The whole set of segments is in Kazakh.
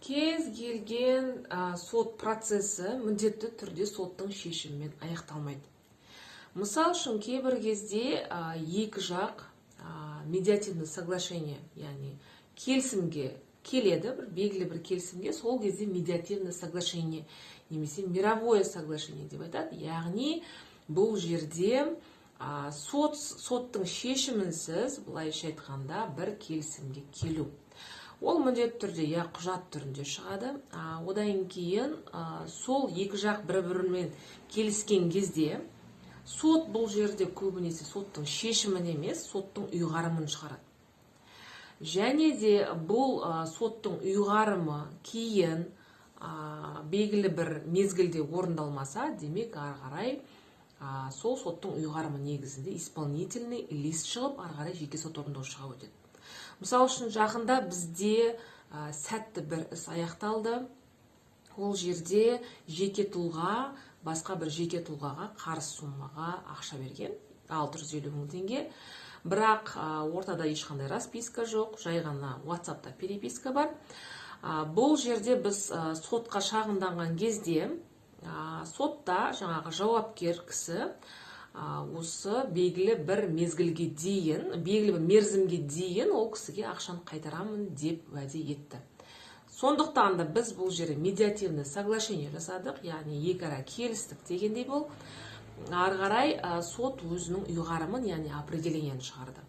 Кез келген сот процесі міндетті түрде соттың шешімімен аяқталмайды. Мысал үшін, кейбір кезде екі жақ медиативный соглашение, яғни келісімге келеді, бір белгілі бір келісімге. Сол кезде медиативный соглашение немесе мировое соглашение деп айтады. Яғни бұл жерде соттың шешімінсіз, былайша айтқанда, бір келісімге келу. Ол міндетті түрде, я, құжат түрінде шығады. Одан кейін сол екі жақ бір бірімен келіскен кезде сот бұл жерде көбінесе соттың шешімін емес, соттың ұйғарымын шығарады. Және де бұл соттың ұйғарымы кейін белгілі бір мезгілде орындалмаса, демек, ары қарай сол соттың ұйғарымы негізінде исполнительный лист шығып, ары қарай жеке сот орындаушыға өтеді. Мысалы үшін, жақында бізде сәтті бір іс аяқталды. Ол жерде жеке тұлға басқа бір жеке тұлғаға қарыз суммаға ақша берген, 650 мың теңге. Бірақ ортада ешқандай расписка жоқ, жай ғана WhatsAppта переписка бар. Бұл жерде біз сотқа шағымданған кезде сотта жаңағы жауапкер кісі осы белгілі бір мезгілге дейін, белгілі бір мерзімге дейін ол кісіге ақшаны қайтарамын деп уәде етті. Сондықтан да біз бұл жерде медиативный соглашение жасадық, яғни екі ара келістік дегендей. Бұл ары қарай сот өзінің ұйғарымын, яғни определениені шығарды.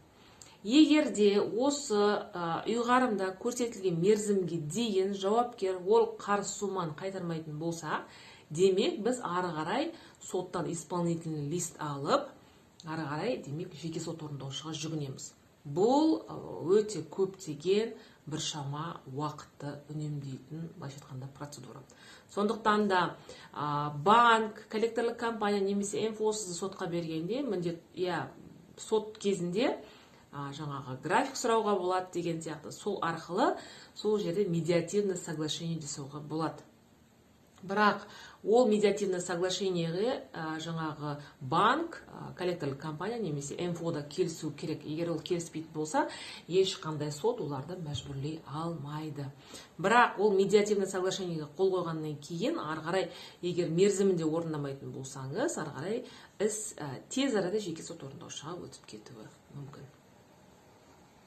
Егер де осы ұйғарымда көрсетілген мерзімге дейін жауапкер ол қарыз сумманы қайтармайтын болса, демек, біз ары қарай соттан исполнительный лист алып, ары қарай, демек, жеке сот орындаушыға жүгінеміз. Бұл өте көптеген, біршама уақытты үнемдейтін, былайша айтқанда, процедура. Сондықтан да банк, коллекторлық компания немесе МФО сізді сотқа бергенде, міндет, иә, сот кезінде жаңағы график сұрауға болады деген сияқты. Сол арқылы сол жерде медиативный соглашение жасауға болады. Бірақ ол медиативный соглашениеге жаңағы банк, коллекторлық компания немесе МФО да келісу керек. Егер ол келіспейтін болса, ешқандай сот оларды мәжбүрлей алмайды. Бірақ ол медиативный соглашениеге қол қойғаннан кейін ары қарай егер мерзімінде орындамайтын болсаңыз, ары қарай іс тез арада жеке сот орындаушыға өтіп кетуі мүмкін.